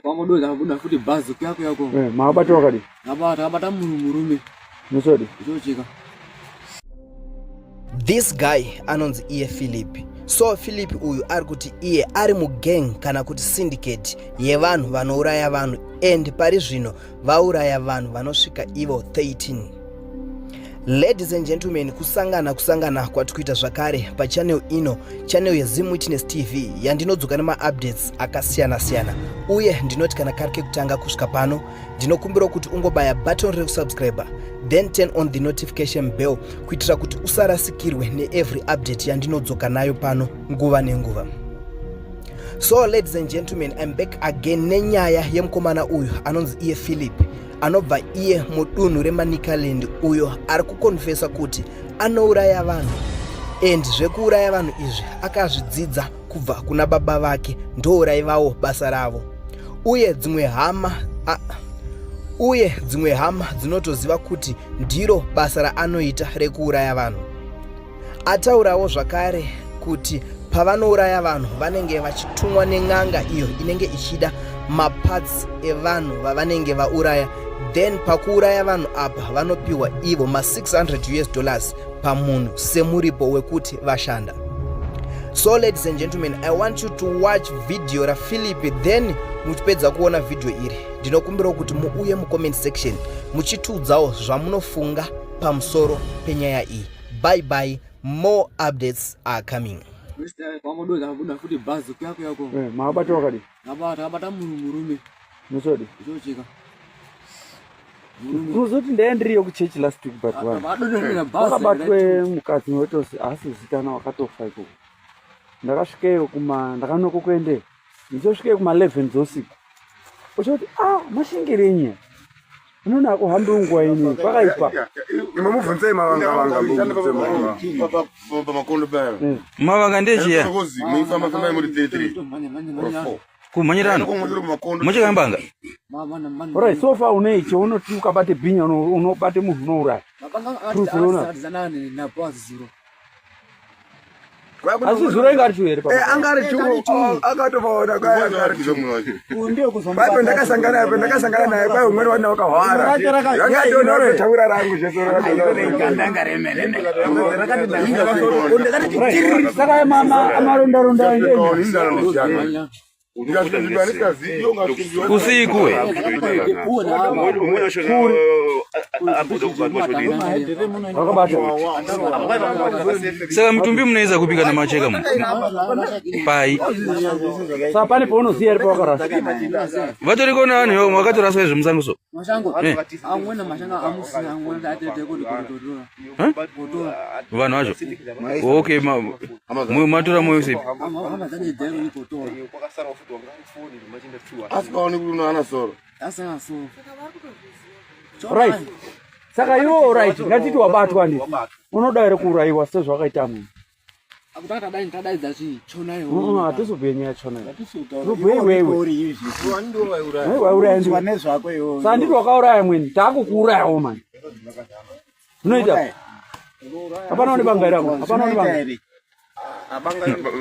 Kwamodoza buda futi bhazi kuya kuya ko. Eh, makabata wakadi. Ngabata akabata murume. Musodi. Ichochika. This guy anonzi iye Philip. So Philip uyu ari kuti iye ari mugang kana kuti syndicate yevanhu vanouraya vanhu and pari zvino vauraya vanhu vanosvika ivo 13. Ladies and gentlemen, kusangana kusangana kwatikuita zvakare pachannel ino, channel yeZim Witness TV yandinodzoka nemaupdates akasiyana siyana, uye ndinoti kana kari kekutanga kusvika pano ndinokumbirawo kuti ungobaya button rekusubscribe then turn on the notification bell kuitira kuti usarasikirwe neevery update yandinodzoka nayo pano nguva nenguva. So ladies and gentlemen, I'm back again nenyaya yemukomana uyu anonzi iye Philip, anobva iye mudunhu reManicaland, uyo ari kukonfesa kuti anouraya vanhu and zvekuuraya vanhu izvi akazvidzidza kubva kuna baba vake, ndouraivawo basa ravo, uye dzimwe hama uye dzimwe hama dzinotoziva kuti ndiro basa raanoita rekuuraya vanhu. Ataurawo zvakare kuti pavanouraya vanhu vanenge vachitumwa nen'anga iyo inenge ichida maparts evanhu vavanenge vauraya, then pakuuraya vanhu apa vanopiwa ivo ma600 US dollars pamunhu semuripo wekuti vashanda. So ladies and gentlemen, I want you to watch video raPhilip, then muchipedza kuona video iri ndinokumbirawo kuti muuye mucomment section muchitiudzawo zvamunofunga pamusoro penyaya iyi. Bye bye, more updates are coming. Kwamodoza buda futi bhazi kuya kuya ko. Eh, makabata wakadi. Ngabata akabata murume. Musodi. Ichochika. Kuzoti ndaya ndiriyo kuchechi last week but one. Adonhera bhazi. Wakabatwe mukadzi wetosi haasizikana wakatofa ikoko. Ndakasvikeyo kuma ndakanoko kuende. Ndichosvikeyo kuma 11 dzousiku. Uchoti ah mashingirenyi. Unoona akuhambi nguva ini kwakaipa. Imwe mubvunzei mavanga vanga mubvunzei mavanga. Pamakondo paya. Mavanga ndechiya. Kozi muifamba fambai muri 3 3 or 4. Kumhanyirana. Komwe makondo. Muchikambanga. Alright, so far une icho unoti ukabate bhinya unobate munhu unouraya. Proof unoona. Asi zuro inga ari chu here Eh, papa? anga ari chu akatofaona kwai anga ari chu. Kwai ndakasangana naye ndakasangana naye kwai umweni wana wakahwara. Yakatoona kutaura rangu zvese Saka mama amaronda ronda ende. Usiku we. Wakabata. Saka mutumbi munoedza kupika namacheka mu. Pai. Saka pane paunoziya here pawakarasa? Vatori kona vanhu vakatoraswa izvi musango so. Mashango Eh. amwena mashango amusina amwena atete kuti kutotora. Huh? Kutora. Vanhu vacho. Okay, matora moyo sipi. Hama dzane dhero ni kutora. Asikaoni kuti unoana soro. Asana so. Right. Saka iwe right, ngatiti wabatwa ndi. Unoda here kuurayiwa sezvakaita munhu? Akutaka tadai tadaidza chii chona iwe. Hatizobhuye nyaya chona. Tobhuye iwewe. Wauraya ndiwe. Nezvako iwe. Saka nditi wakauraya mweni, taakukuurayawo mani. Unoita? Hapana une banga here apa? Hapana une banga.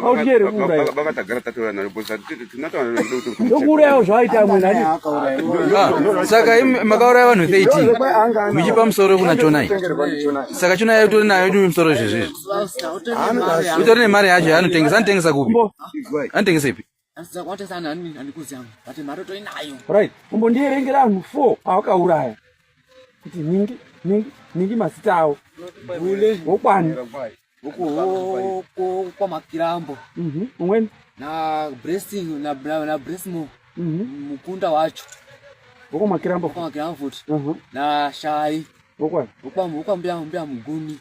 Hautyi kuuraya. Bakatagara tatora nalo bosa tinatoona Ndokuurayawo zvaaita mwene hadi. Ah, saka imi makauraya vanhu 13 muchipa musoro kuna Chonai. Saka Chonai utori nayo utori musoro izvezvi izvi. Utori nemari yacho yaanotengesa, anotengesa kupi? Mbo. Anotengesa ipi? Asakwatasana ani andikuziya but mari toinayo. Right. Umbondierengera vanhu 4 awakauraya. Kuti ningi ningi ningi mazita avo. Bule Wokwani. uko kwa Makirambo Umweni. na Blessing na Blessmo mukunda wacho Woko Makirambo. kwa Makirambo futi na Shai Wokwani. ukwa mbuya Muguni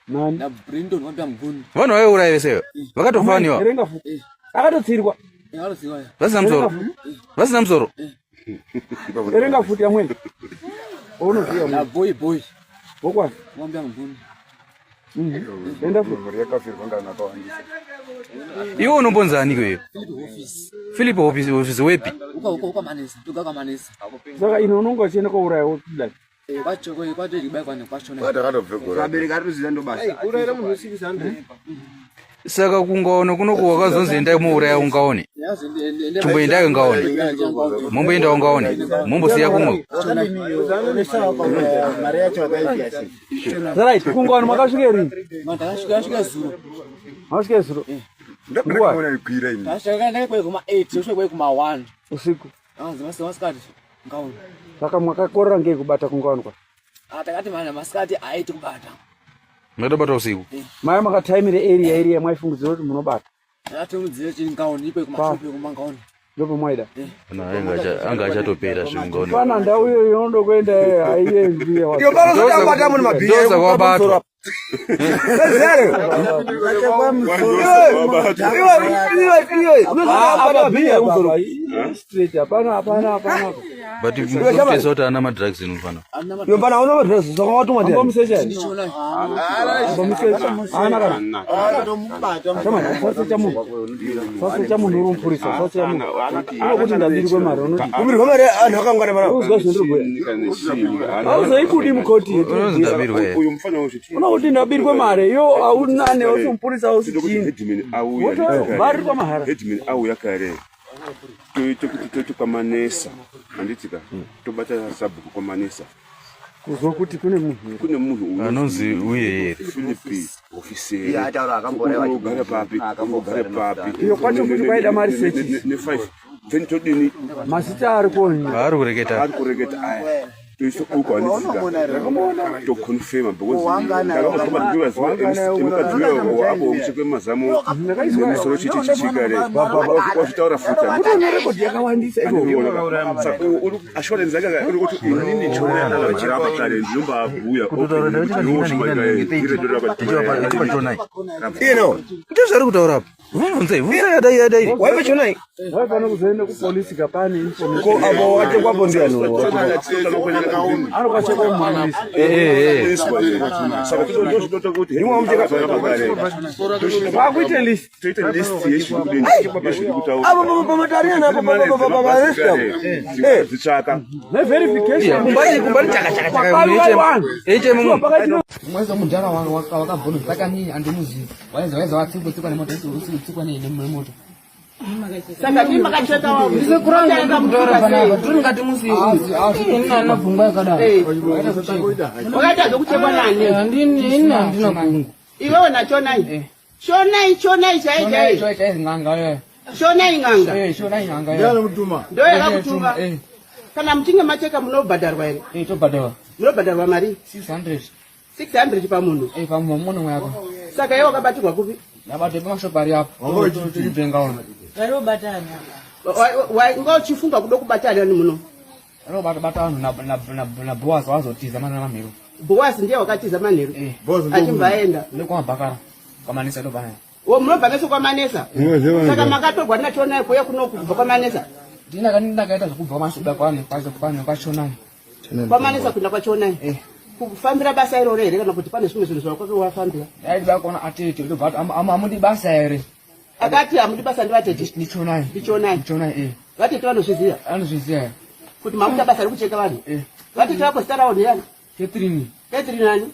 Nani? na Brindon wa mbuya Muguni. Vanhu vaiuraya vese vakatofaniwa Erenga futi. Akatotsirwa. Yaloziwa ya. vasina musoro. Vasina musoro. Erenga futi amweni. Unoziya Na boy boy Wokwani. wa mbuya Muguni. Enda futi. Yakafirwa ngana akawandisa. Iwe unombonzani iweyo? Philip office. Philip office office wepi? Uko uko manesi tuga kwa manesi. Saka ino unonga uchienda kouraya wodai. Kwacho kwacho kwa kwachona. Takatobvegora. Vabereki ari kuziva ndo basa. Kuurayira munhu 600. Saka kungaone kunoku wakazonzi endai muuraya ungaone. Chimboendai ungaone. Momboenda ungaone. Mombosiya kumwe. Right, kungaone makasvike rini? Ndakasvika zuro. Makasvike zuro. Ndakaona ikwira ini. Ndasvika ndakaikwai kuma 8, ndosvika kuma 1. Usiku. Ah, masikati. Ngaona. Saka mwakakorera ngei kubata kungaone kwa? Ah, takati mana masikati aiti kubata. Makatobata usiku. Mai makataimire area area mwaifungidzira kuti munobata. Takatimudzire chini ngaona ikwe kumashopi kumangaona. Ndopamwaida. Kana anga achatopera zvingaone. Pana ndau iyo inoda kuenda haiendwi. Iyo pano zoti abata munhu mabhiya. Ndoza wabatwa. Sezere. Iwe iwe iwe Apa bhiya straight hapana hapana hapana. But mukutesa kuti ana madrugs inofana. Iwe pana una madress saka watumwa ndiani? Ambomusecha. Ambomusecha. Ana kana. Chama sasecha munhu. Sasecha munhu uri mupurisa. Sasecha munhu. Unokuti ndabirwe mari unoti. Kubirwa mari anhu akangwana pana. Uzwa zvindiri kuya. Hauzoibudi mukoti. Unonzi ndabirwa here? Uyu mufana wozviti. Unokuti ndabirwe mari yo haunane usi mupurisa usi Ndokuti chini. headman auya. Vharirwa mahara. Headman auya kare. Toite kuti toite kwamanesa. Handiti ka. Tobata sabhuku kwamanesa. Kuzwa kuti kune munhu. Kune munhu uyu. Anonzi uye here? Philip ofiseri. Iye ataura akamboreva Unogara papi? Unogara papi? Iyo kwacho kuti kwaida mari sechi. Ne 5. Then todini Mazita ari kuonyi. Ari kureketa. ari kureketa aya. Toisa uko handiti ka. Toconfirma because ndakamukomba zuva emukadzi apo muchekwe mazamo nemusoro chichi chichikare. Wazvitaura futi. Kune rekodhi yakawandisa iko. Assurance yake uri kuti inini chona kare ndinombabhuya Kutotaura ndauti ndinombabhuya Iye no. Ndozvari kutaura apa. Vunzai, vunzai adai adai. Waive chonai. Waifana kuzoenda kupolisi kapane information. Ko apo watekwapo ndiani? Anokwachekwa mumhanisi. Eh eh eh. saka Rimwe wamucheka. Vakuite list. toita list yezviri kutaura Apo pamataria apo pa rest apo. Eh. dzitsvaka Neverification. Kumbari kumbari chaka chaka chaka. HM HM. Pakati Mwezi mudhara wakabvunza saka nii andimuzivi. Waiza waiza watsikwa tsikwa nemoto utsikwa nemoto. Saka mimi makacheka wangu. Ndisekuranga kutaura panapa. Tiri ngati musi uyu. Ini ana pfungwa yakadaro. Wakaita zvekuchekwa nani? Handini ini handina pfungwa. Iwewe nachonai. Shonai chonai chai chai. Choi chai n'anga yo. Shonai n'anga. Eh shonai n'anga yo. Ndo yakakutuma. Eh Kana muchinge macheka munobhadharwa here? eh tobhadharwa Munobhadharwa mari 600. 600 pamunhu. Eh pamunhu mumwe yako. Saka iwe wakabatirwa kupi? Ndabate pamashopu ari apo. Tiri bengaona. Nga uchifunga kuda kubata ani muno? Anobata bata vanhu na Boaz wazotiza mana manheru. Boaz ndiye wakatiza manheru. Eh. Achibva aenda. Nekwamabhakara. Kwamanesa ndobva naye. Wo munobva mese kwamanesa. Saka makatorwa nachonai kuuya kunoku kubva kwamanesa. Ndina ndakaita zvekubva kwamashuba kwani kwacho kwani kwachonai. Kwamanesa kuenda kwachonai. Eh. Kufambira basa iroro here kana kuti pane zvimwe zvinhu zvawakanga wafambira? Ndaida kuona atete ndobva ati amudi basa here. Akati hamudi basa ndivatete. Ndichonai. Ndichonai. Ndichonai eh. Vatete vanozviziva Anozviziva here. kuti makuita basa rekucheka vanhu. Eh. Vatete vako zita ravo ndiyani? Catherine. Catherine ani?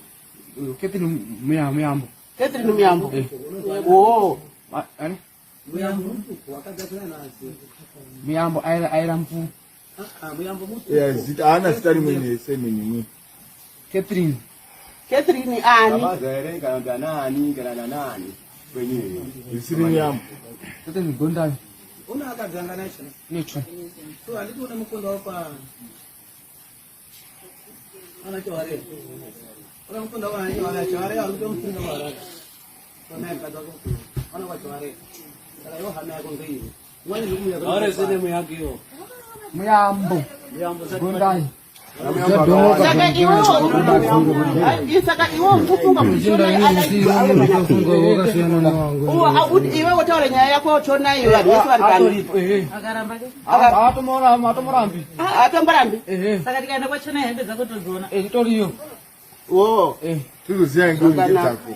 Catherine Muyambo. Catherine Muyambo. Eh. Oh. Ani? Muyambo aira aira mpu. Yeah, zita haana zita rimwe nesurname imwe. Catherine. Catherine ani? Zvisiri Muyambo. Catherine Gondani. Necho. Muyambo. Gondani. Saka iwewe saka iwewe ukufunga kuti Shonai iwe wotaura nyaya yako Shonai vanhu vese vari pano. Atoripo eh. Atomora atomorambi. Atomborambi. Eh. Saka tikaenda kwachona hembe dzako todziona. Eh itoriyo. Oh. Eh. Tikuziya ngezvako.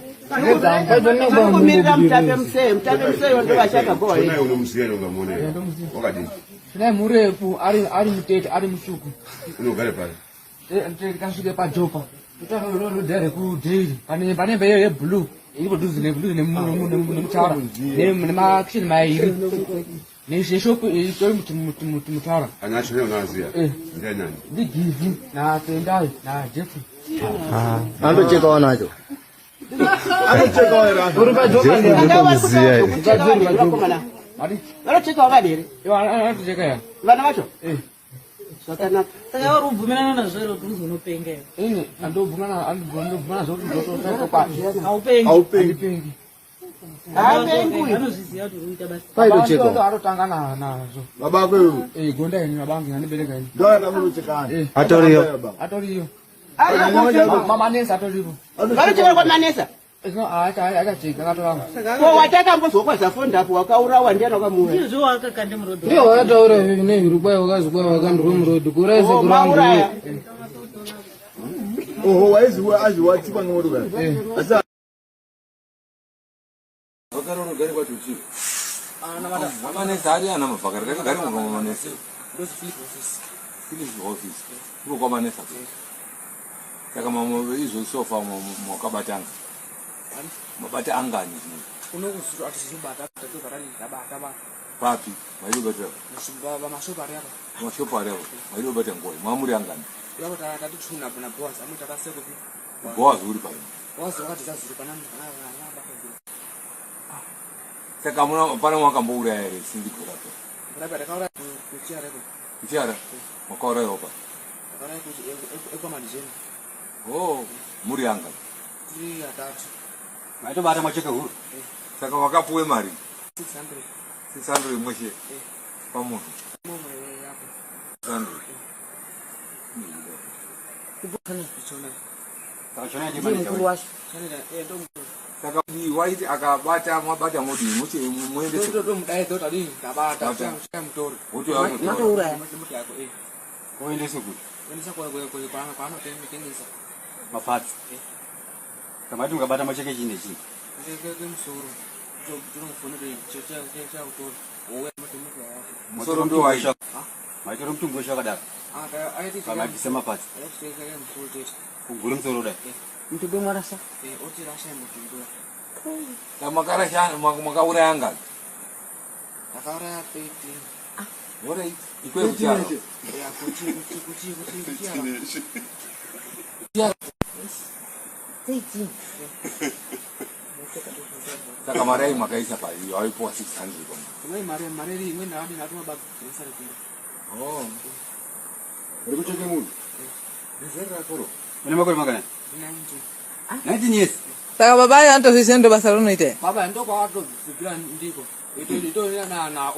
Kumirira mutape museye, mutape museye ndo vachakagowa Chonai unomuziya here ungamuona here? Wakadini? Shonai murefu ari ari mutete ari mushuku. Unogara pari? Tasvike pajopa. Totarodhere kudheiri. Pane pane hembe yeblue. Iri padhuze nepadhuze nemutara nemakicheni mairi neshopu itori mutara. Ana acho unoaziya? Ndianani? Ndigivi naTendai naJeffrey. Andocheka wanacho. Vanocheka vakadi here? Vanotocheka ya. Vana vacho? Zvakanaka. Saka uri kubvumirana nazvo here kuti uzonopenga iwe? Ini andobvumana andobvumana zvokuti ndototokwadi. Haupengi. Haupengi. Haapengi uyu. Anozviziva kuti uri kuita basa. Paitochekwa. Arotanga nazvo. Baba ako iwe. Eh, gonda ini babangu andibereka ini. Ndo akamunochekana. Atoriyo. Atoriyo. Mamanesa atoripo. Vanocheka kwamanesa. Achacheka akatoramba. Ko watakambozwa kwaZafondapo wakaurawa ndiani wakamuuraya? Ndizvo wakakande murodhi. Ndiyo wakataura nezviri kwai wakazi kwai wakandwe murodhi kuuraya sekuru vangu. Mauraya. Oho waiziwa aziwatsikwa ngemotokari. Asi Manesi ari ana mavhakari kakagari mukamanesi. Philip office. Iko kwamanesi. Saka mamwe izvo sofa mwakabatanga. Mabata angani zvino? Unokuziva atizobata tatobata bata. Papi? Maidobata. Mashopu ari apa. Mashopu ari apa. Maidobata nguwa. Mwamuri angani? Ipapo tatituna na Boaz amwe takaseko pi. Boaz uri pai. Boaz wakati zazuru pana pana baba. Saka muna pana mwakambouraya here sindigorapa? Rapa takaura kuchiara ko. Kuchiara? Makaurayawo pa? Takaura kuti ekwamadijeni. Oh, muri angani? Tiri atatu. Maitobata mwacheke huru. Saka wakapuwe mari? 600. 600 mweshe pamunhu. Mumwe yapo. 600. Saka waiti akabata mwabata modii muche muendese. Totomudaidza kuti adii tabata chaya mutoro. Wotoya mutoro. Oendese kuti? Oendesa kwaanotengesa. Mapatsi. Kamati mukabata macheke chii nechii? Kemusoro. Tonofonera chaya mutoro. Ouya moto yako. Musoro ndo waisha. Maitora mutumbi weshe wakadaro. Pamabvisa mapatsi. Musoro chete. Kugura musoro kudai. Mutumbi mwarasa? Otirasha mutumbi. Saka makarasha makauraya angani? Takauraya 13. Alright. Ikweyo kuchiara. Ya kuchi kuchi kuchi kuchi kuchiara. 13. Saka mari ayi makaisa pai waipuwa 600 pamunhu. Imweni mari mari imweni ndakati ndatuma bag ndisari kuenda. Oh. Uri kucheke munhu? Rizera rakoro. Une makore mangani? 19. 19 years. Saka baba ayo anotozviziva ndo basa raunoita. Baba ndokwawatobvira ndiko. Ito ito na na na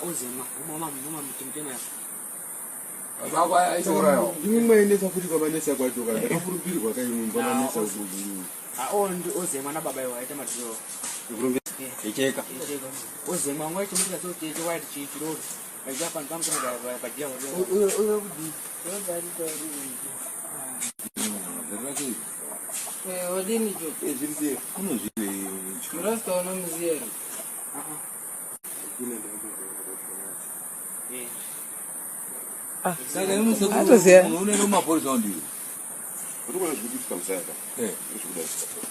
ozema. Mama mama mutema ya. Baba aisaurayawo. Ndimwe mwaendesa futi kwamanesi kwacho ka ndakafurumbirwa kaimwe kwamanesi uko. Ah o ndi ozema na baba iwo aita madiro. Icheka. Icheka. Ozema ngwa chimutika so cheche white chi chiroro. Aija pan pam kana ba bajia wa. Uyo kudi. Wadini jo. Kunozvire Murasta unomuziva here? Saka imi Atoziva. unoenda kumapurisa undiwe. Uri kuona zviri kuitika musaya ka? Eh. Ndozvikuda.